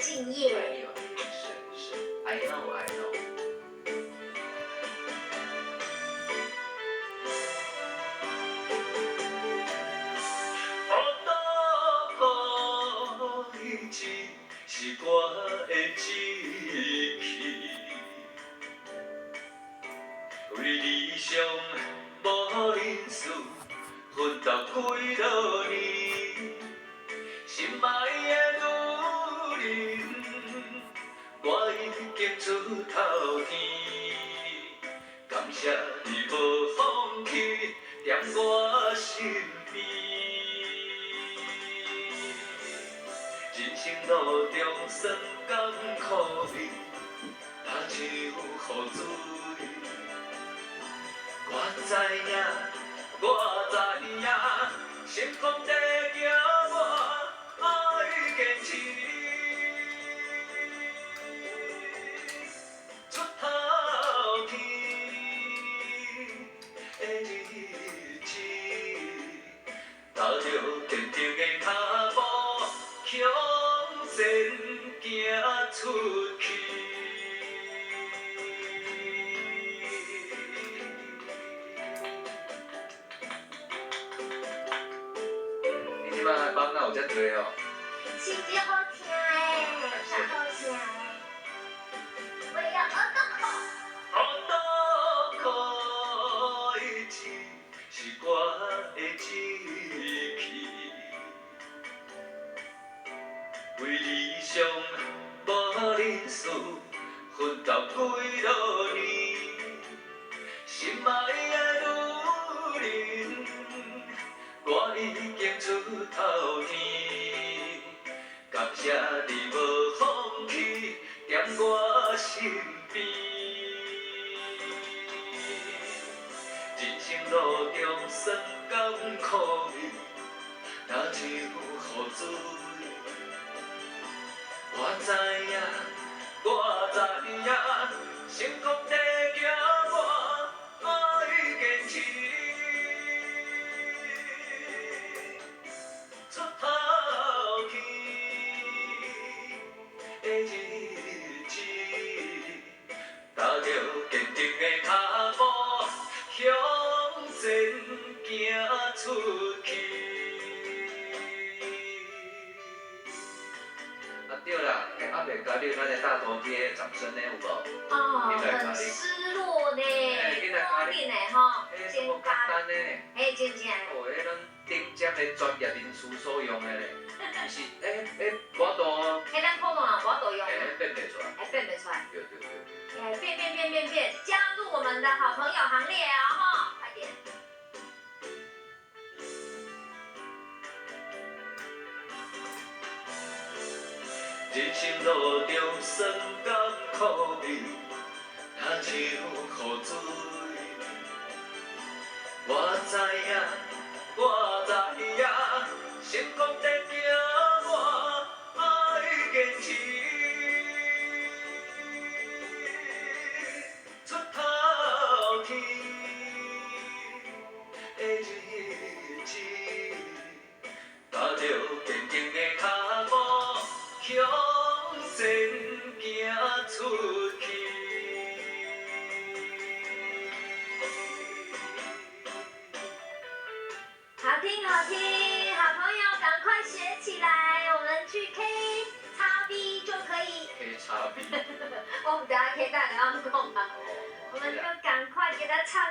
敬業。是是，I know I know。是我的志气，為理想無忍事，奮鬥幾落年，心愛的女人，我已經出頭天，感謝你無放棄，踮我身邊。人生路中酸甘苦味，若像雨水。我知影，我知影，成功在叫我愛堅持。出頭天的日子，踏著堅定的跤步向前行出去。你這擺網仔有遮濟哦？是真好聽的，真好聽的。我要男歌。一志是我的志氣，為理想無忍事，奮鬥幾落年，心愛的女人，我已經出頭天，感謝你無放棄，踮我身邊。人生路中酸甘苦味，若像雨水。我知影，我知影，成功在叫我愛堅持。出頭天的日子，踏著堅定的跤步向前行出去。啊對啦，欸，還袂加入咱的大頭貼掌聲呢，有無？哦，很失落呢。欸，緊來加入。緊來吼，欸，這麼簡單呢？欸，真正。哦，彼咱頂尖的專業人士所用的咧，是，欸欸，無法度。彼咱普通人無法度用。欸，變袂出來。欸，變袂出來。對對對。欸，變變變變變，加入我們的好朋友行列哦，吼，快點。人生路中酸甘苦味，若像雨水。我知影，我知影，成功在叫我愛堅持。出頭天的日子，踏著堅定的跤步向前行出去。好聽好聽，好朋友趕快學起來，我們去 K 叉 V 就可以。 K 叉 V。我們等下 K 大跟他們講嘛，我們就